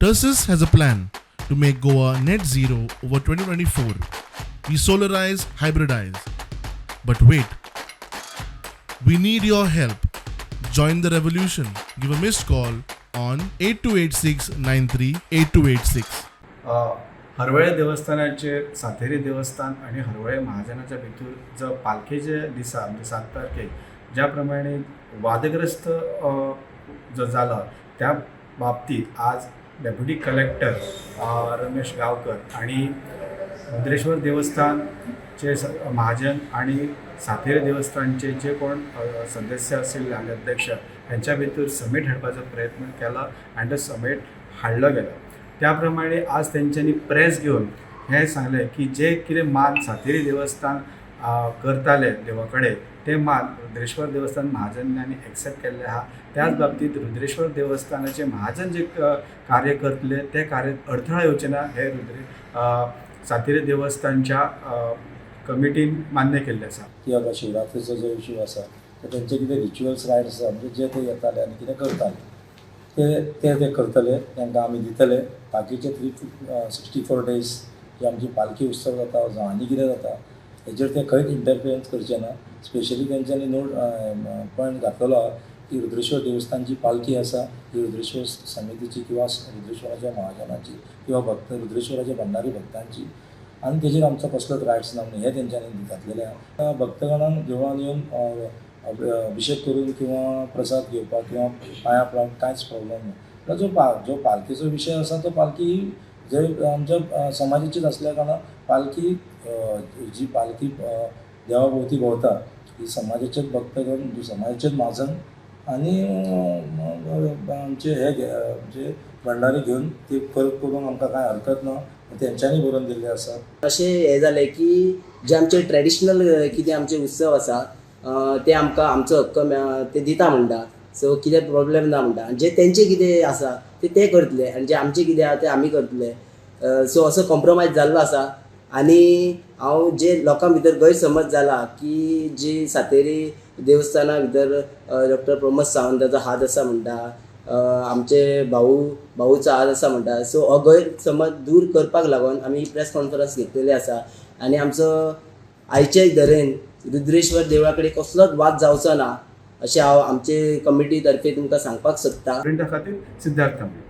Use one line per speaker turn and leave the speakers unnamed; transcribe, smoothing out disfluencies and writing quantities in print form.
Tersus has a plan to make Goa net zero over 2024. We solarize, hybridize. But wait, we need your help. Join the revolution. Give a missed call on 8286 938286.
Harvalem देवस्थानाचे, Sateri देवस्थान आनी हरवळे महाजनाच्या भितर जो पालखेच्या दिसा, म्हणजे 7 तारखेक ज्या प्रमाणे वादग्रस्त जो जाला, त्या बाबतीत आज डेप्युटी कलेक्टर रमेश गांवकर आणि रुद्रेश्वर देवस्थानचे महाजन आणि सातेरी देवस्थानचे जे कोण सदस्य आशिल्ले आनी अध्यक्ष हेंच्या भितर समेट हाडपाचो प्रयत्न केला आनी तो समेट हाडलो गेलो. त्या प्रमाणे आज तेंच्यांनी प्रेस घेवन हें सांगलें की जे कितें मान सातेरी देवस्थान करताले देवा कडेन, ते मान रुद्रेश्वर देवस्थान महाजनांनी एक्सेप्ट केल्ले आहा. त्याच बाबतींत रुद्रेश्वर देवस्थानाचे महाजन जे कार्य करतले, ते कार्य अडथळा येवचे ना, हे सातेरी देवस्थानच्या कमिटीन मान्य केल्लें आसा.
की बाबा शिवरात्रीचो जो इशू आसा, तर तेंचे कितें रिच्युअल्स रायट आसा, म्हणजे जे ते येताले आनी कितें करताले, ते ते ते करतले, तांकां आमी दितले. बाकीचे 364 डेज जी आमची पालखी उत्सव जाता जावं आनी कितें जाता, हेजेर ते खंयच इंटरफिरन्स करचे ना. स्पेशली तेंच्यांनी नोट पॉयंट घातलेलो आहा की रुद्रेश्वर देवस्थानची पालखी आसा, ही रुद्रेश्वर समितीची किंवा रुद्रेश्वराच्या महाजनाची किंवा भक्त रुद्रेश्वराच्या भंडारी भक्तांची आनी तेजेर आमचो कसलोच रायट्स ना म्हणून हे तेंच्यांनी घातलेलें आहा. भक्तगणांक देवळान येवन अभिशेक करून किंवा प्रसाद घेवपाक किंवा पांयां पडपाक कांयच प्रॉब्लम ना. पूण जो पालखेचो विशय आसा, तो पालखी जे आमच्या समाजाचीच आसल्या कारणान पालखी जी पालखी देवा भोंवती भोंवता, ही समाजाचेच भक्तगण, समाजाचेच म्हाजन आनी आमचे हे म्हणजे भंडारी घेवन ती परत करूंक आमकां कांय हरकत ना, तेंच्यांनी बरोवन दिल्लें आसा.
अशें हें जालें की जे आमचे ट्रेडिशनल कितें आमचे उत्सव आसा, ते आमकां आमचो हक्क ते दिता म्हणटा, सो कितें प्रॉब्लेम ना म्हणटा. आनी जे तेंचे कितें आसा ते ते करतले आनी जे आमचे कितें आहा ते आमी करतले. सो असो कॉम्प्रोमायज जाल्लो आसा. आनी हांव जे लोकां भितर गैरसमज जाला की जी सातेरी देवस्थाना भितर डॉक्टर प्रमोद सावंताचो हात आसा म्हणटा, आमचे भाऊचो हात आसा म्हणटा, सो हो गैरसमज दूर करपाक लागून आमी प्रेस कॉन्फरन्स घेतलेली आसा. आनी आमचो आयचे धरेन रुद्रेश्वर देवळा कडेन कसलोच वाद जावचो ना, अशें हांव आमचे कमिटी तर्फे तुमकां सांगपाक सोदतां.
प्रिंटा खातीर सिद्धार्थ तांबे.